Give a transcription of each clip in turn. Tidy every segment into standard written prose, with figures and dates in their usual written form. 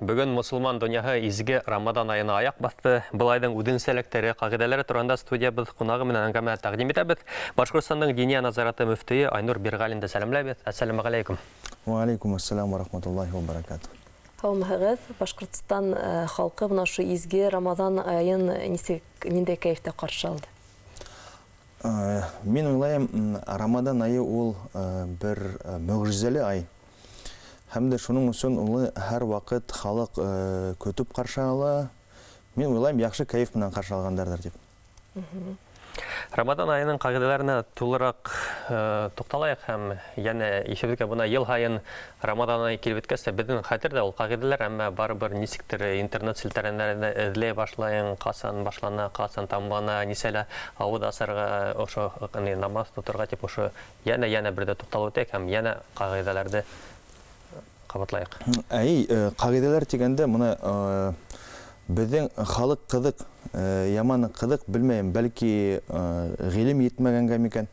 Бөгөн мосолман донъяһы изге Рамадан айына аяҡ баҫты. Был айҙың үҙенсәлектәре, ҡағиҙәләре турында студиябыҙ ҡунағы менән әңгәмә тәҡдим итәбеҙ. Башҡортостандың Диния назараты мөфтөйө Айнур Бирғәлинде сәләмләйбеҙ. Әссәләмәғәләйкүм. Ва алейкум ассалам ва рахматуллахи ва баракатух. Һаумыһығыҙ, Башҡортостан халҡы бына ошо изге Рамаҙан айын нисек, ниндәй кәйефтә ҡаршы алды? Мин уйлайым, Рамадан айы ул бер мөгъжизәле ай. Һәм дә шуның өсөн уны һәр ваҡыт халыҡ көтөп ҡаршы ала. Мин уйлайым, яҡшы кәйеф менән ҡаршы алғандарҙыр тип. Рамадан айының ҡағиҙәләренә тулыраҡ туҡталайыҡ һәм йәнә иҫебеҙгә бына йыл һайын Рамадан айы килеп еткәс тә беҙҙең хәтерҙә ул ҡағиҙәләр, әммә барыбер нисектер интернет селтәрендә эҙләй башлайың, ҡасан башлана, ҡасан тамамлана, нисәлә ауыҙ асырға, ошо намаҙ тоторға тип ошо йәнә берҙә туҡталып үтәйек һәм йәнә ҡағиҙәләрҙе ҡабатлайыҡ. Әй, ҡағиҙәләр тигәндә бына беҙҙең халыҡ ҡыҙыҡ, яман ҡыҙыҡ, белмәйем, бәлки ғилем етмәгәнгә микән.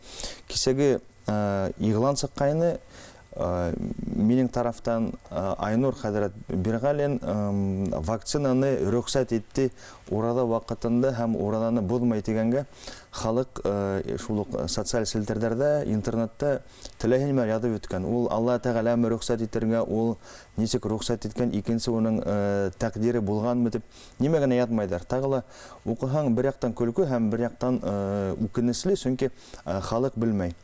Кисәге иғлан сыҡҡайны, минең тарафтан Айнур хәҙрәт Бирғәлин вакцинаны рөхсәт итте ураҙа ваҡытында һәм ураҙаны боҙмай тигәнгә халыҡ шул уҡ социаль селтәрҙәрҙә, интернетта теләһә нимә яҙып үткән. Ул Алла Тәғәләме рөхсәт итергә, ул нисек рөхсәт иткән, икенсе уның тәҡдире булғанмы тип нимә генә яҙмайҙар. Тағы ла уҡыһаң бер яҡтан көлкө һәм бер яҡтан үкенесле, сөнки халыҡ белмәй.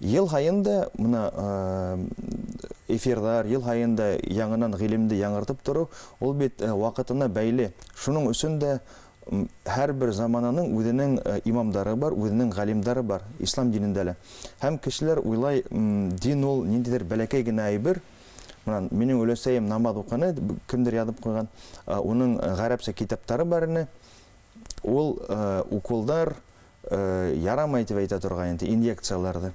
Йыл һайын да бына эфирҙар, йыл һайын да яңынан ғилемде яңыртып тороу, ул бит ваҡытына бәйле. Шуның өсөн дә һәр бер замананың үҙенең имамдары бар, үҙенең ғалимдары бар ислам динендә лә. Һәм кешеләр уйлай, дин ул ниндәйҙер бәләкәй генә әйбер. Бына минең өләсәйем намаҙ уҡыны, кемдер яҙып ҡуйған, уның ғәрәпсә китаптары бар ине. Ул уколдар ярамай тип әйтә торған инде, инъекцияларҙы.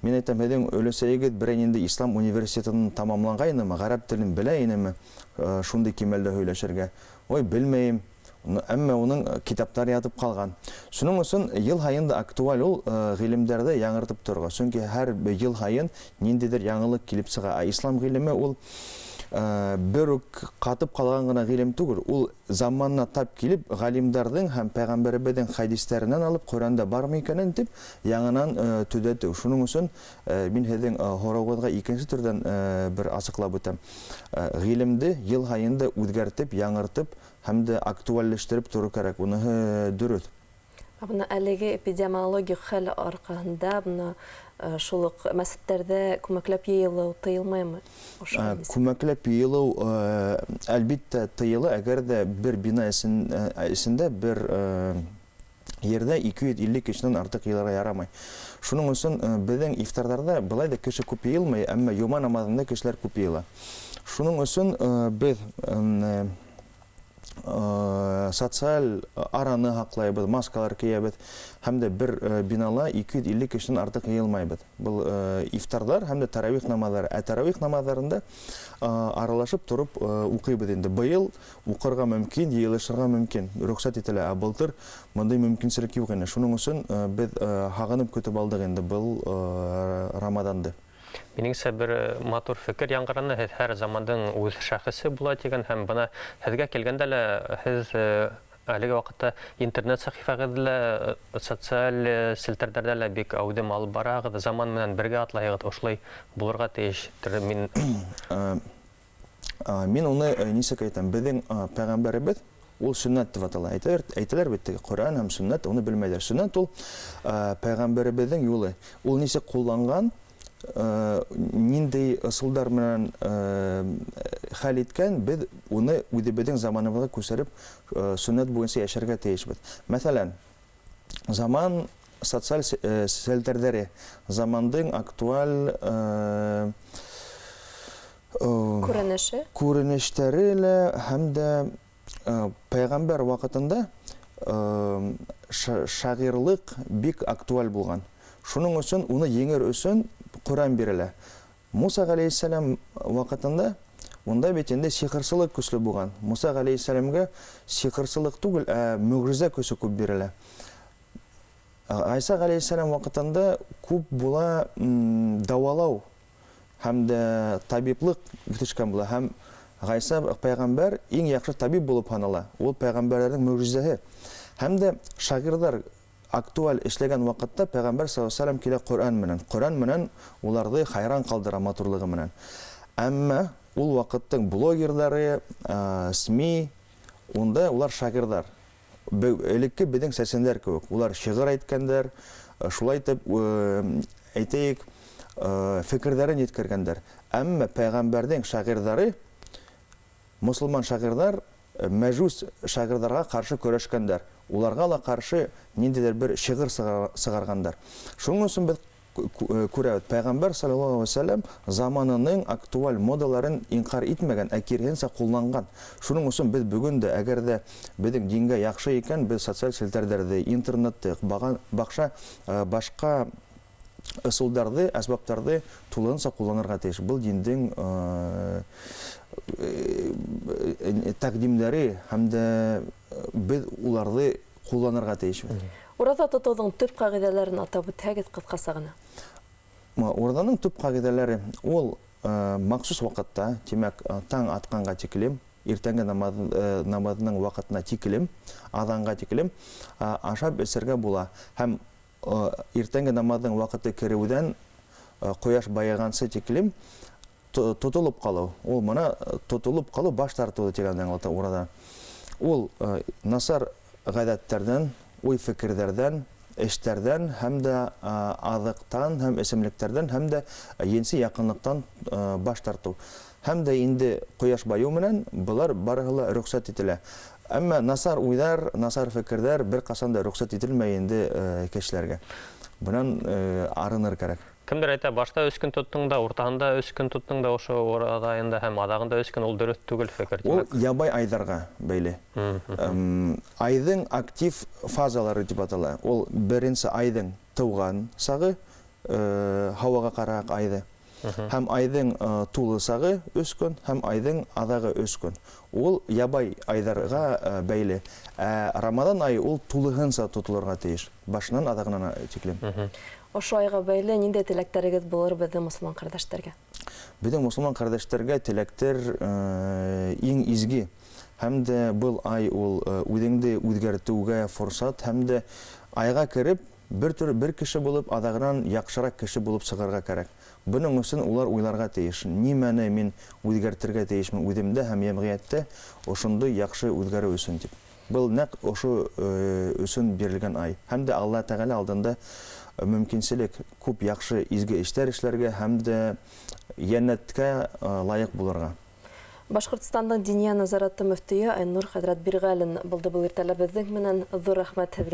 Мин әйтәм, һеҙҙең өләсәйегеҙ берәй инде ислам университетын тамамланғайнымы, ғәрәп телен белә инеме, шундай кимәлдә һөйләшергә? Ой, белмәйем. Әммә уның китаптары ятып ҡалған. Шуның өсөн йыл һайын да актуаль ул ғилемдәрҙе яңыртып торорға. Сөнки һәр йыл һайын ниндәйҙер яңылыҡ килеп сыға. Ә ислам ғилеме ул бер үк ҡатып ҡалған ғына ғилем түгел, ул заманына тап килеп ғалимдарҙың һәм пәйғәмбәребеҙҙең хәдистәренән алып Ҡөрьәндә бармы икәнен тип яңынан төҙәтеү. Шуның өсөн мин һеҙҙең һорауығыҙға икенсе төрҙән бер асыҡлап үтәм. Ғилемде йыл һайын да үҙгәртеп, яңыртып һәм дә актуальләштереп тороу кәрәк. Уныһы дөрөҫ. Ә бына әлеге эпидемиологик хәл арҡаһында бына шул уҡ мәсеттәрҙә күмәкләп йыйылыу тыйылмаймы? Күмәкләп йыйылыу, әлбиттә, тыйыла, әгәр дә бер бина эсендә бер ерҙә 250 кешенән артыҡ йыйылырға ярамай. Шуның өсөн беҙҙең ифтарҙарҙа былай ҙа кеше күп йыйылмай, әммә йома намаҙында кешеләр күп йыйыла. Шуның өсөн беҙ социаль араны һаҡлайбыҙ, маскалар кейәбеҙ һәм дә бер бинала 250 кешенән артыҡ йыйылмайбыҙ. Был ифтарҙар һәм дә таравих намаҙҙары. Ә таравих намаҙҙарында аралашып тороп уҡыйбыҙ инде. Быйыл уҡырға мөмкин, йыйылышырға мөмкин, рөхсәт ителә. Ә былтыр бындай мөмкинселек юҡ ине. Шуның өсөн беҙ һағынып көтөп алдыҡ инде был Рамаданды. Минеңсә, бер матур фекер яңғыраны, һеҙ һәр замандың үҙ шәхесе була тигән, һәм бына һеҙгә килгәндә лә һеҙ әлеге ваҡытта интернет сәхифәгеҙҙә лә, социаль селтәрҙәрҙә лә бик әүҙем алып бараһығыҙ, заман менән бергә атлайһығыҙ, ошолай булырға тейештер. Мин Мин уны нисек әйтәм, беҙҙең пәйғәмбәребеҙ ул сөннәт тип атала. Әйтәләр бит теге Ҡөрьән һәм сөннәт, уны белмәйҙәр. Сөннәт ул пәйғәмбәребеҙҙең юлы. Ул нисек ҡулланған, ниндәй ысулдар менән хәл иткән, беҙ уны үҙебеҙҙең заманыбыҙға күсереп сөннәт буйынса йәшәргә тейешбеҙ. Мәҫәлән, заман социаль селтәрҙәре, замандың актуаль күренеше, күренештәре лә һәм дә пәйғәмбәр ваҡытында шағирлыҡ бик актуаль булған. Шуның өсөн уны еңер өсөн Ҡөрьән бирелә. Муса ғәләйһиссәләм ваҡытында унда бит инде сихырсылыҡ көслө булған. Муса ғәләйһиссәләмгә сихырсылыҡ түгел, ә мөғжизә көсө күп бирелә. Айса ғәләйһиссәләм ваҡытында күп була дауалау һәм дә табиплыҡ үҫешкән була, һәм Гайса пәйғәмбәр иң яҡшы табип булып һанала. Ул пәйғәмбәрҙәрҙең мөгжизәһе. Һәм дә шағирҙар актуаль эшләгән ваҡытта пәйғәмбәр саллаллаһу алейһи ва сәлләм килә Ҡөрьән менән. Ҡөрьән менән уларҙы хайран ҡалдыра матурлығы менән. Әммә ул ваҡыттың блогерҙары, СМИ, унда улар шағирҙар. Элекке беҙҙең сәсәндәр кеүек. Улар шиғыр әйткәндәр, шулай итеп, әйтәйек, фекерҙәрен еткергәндәр. Әммә пәйғәмбәрҙең шағирҙары, мосолман шағирҙар, мәжүс шағирҙарға ҡаршы көрәшкәндәр. Уларға ла ҡаршы ниндәйҙер бер шиғыр сығарғандар. Шуның өсөн беҙ күрәбеҙ, пәйғәмбәр саллаллаһу алейһи ва сәлләм заманының актуаль модаларын инҡар итмәгән, ә киреһенсә ҡулланған. Шуның өсөн беҙ бөгөн дә, әгәр ҙә беҙҙең дингә яҡшы икән, беҙ социаль селтәрҙәрҙе, интернетты, башҡа ысулдарҙы, әсбаптарҙы тулыһынса ҡулланырға тейеш. Был диндең тәҡдимдәре һәм дә беҙ уларҙы ҡулланырға тейешбеҙ. Ураҙа тотоуҙың төп ҡағиҙәләрен атап үтһәгеҙ ҡыҫҡаса ғына. Ураҙаның төп ҡағиҙәләре ул махсус ваҡытта, тимәк, таң атҡанға тиклем, иртәнге намаҙының ваҡытына тиклем, аҙанға тиклем ашап эсергә була. Һәм иртәнге намаҙҙың ваҡыты кереүҙән ҡояш байығансы тиклем тотолоп ҡалыу. Ул мына тотолоп ҡалыу баш тартыуҙы тигәнде аңлата ураҙа. Ул насар ғәҙәттәрҙән, уй-фекерҙәрҙән, эштәрҙән һәм дә аҙыҡтан һәм эсемлектәрҙән һәм дә енси яҡынлыҡтан баш тартыу. Һәм дә инде ҡояш байыу менән былар барыһы ла рөхсәт ителә. Әммә насар уйҙар, насар фекерҙәр бер ҡасан да рөхсәт ителмәй инде кешеләргә. Бынан арыныр кәрәк. Кемдер әйтә, башта өс көн тоттоң да, уртаһында өс көн тоттоң да, ошо ураҙа айында һәм аҙағында өс көн, ул дөрөҫ түгел фекер, Ул тимәк. ябай айҙарға бәйле. Айҙың актив фазалары тип атала. Ул беренсе айҙың тыуған сағы, һауаға ҡараҡ айҙы. Һәм айҙың тулы сағы өс көн, һәм айҙың аҙағы өс көн. Ул ябай айҙарға бәйле. Ә Рамаҙан айы ул тулыһынса тотолорға тейеш. Башынан аҙағына тиклем. Ошо айға бәйле ниндәй теләктәрегеҙ булыр беҙҙең мосолман ҡәрҙәштәргә? Беҙҙең мосолман ҡәрҙәштәргә теләктәр иң изге. Һәм дә был ай ул үҙеңде үҙгәртеүгә форсат, һәм дә айға кереп бер төр бер кеше булып, аҙағынан яҡшыраҡ кеше булып сығырға кәрәк. Бының өсөн улар уйларға тейеш. Нимәне мин үҙгәртергә тейешмен үҙемдә һәм йәмғиәттә ошондай яҡшы үҙгәреү өсөн тип. Был нәҡ ошо өсөн бирелгән ай. Һәм дә Алла Тәғәлә алдында мөмкинселек күп яҡшы изге эштәр эшләргә һәм дә йәннәткә лайыҡ булырға. Башҡортостандың Диния назараты мөфтөйө Айнур хәҙрәт Бирғәлин булды был иртәлә беҙҙең менән. Ҙур рәхмәт һеҙгә.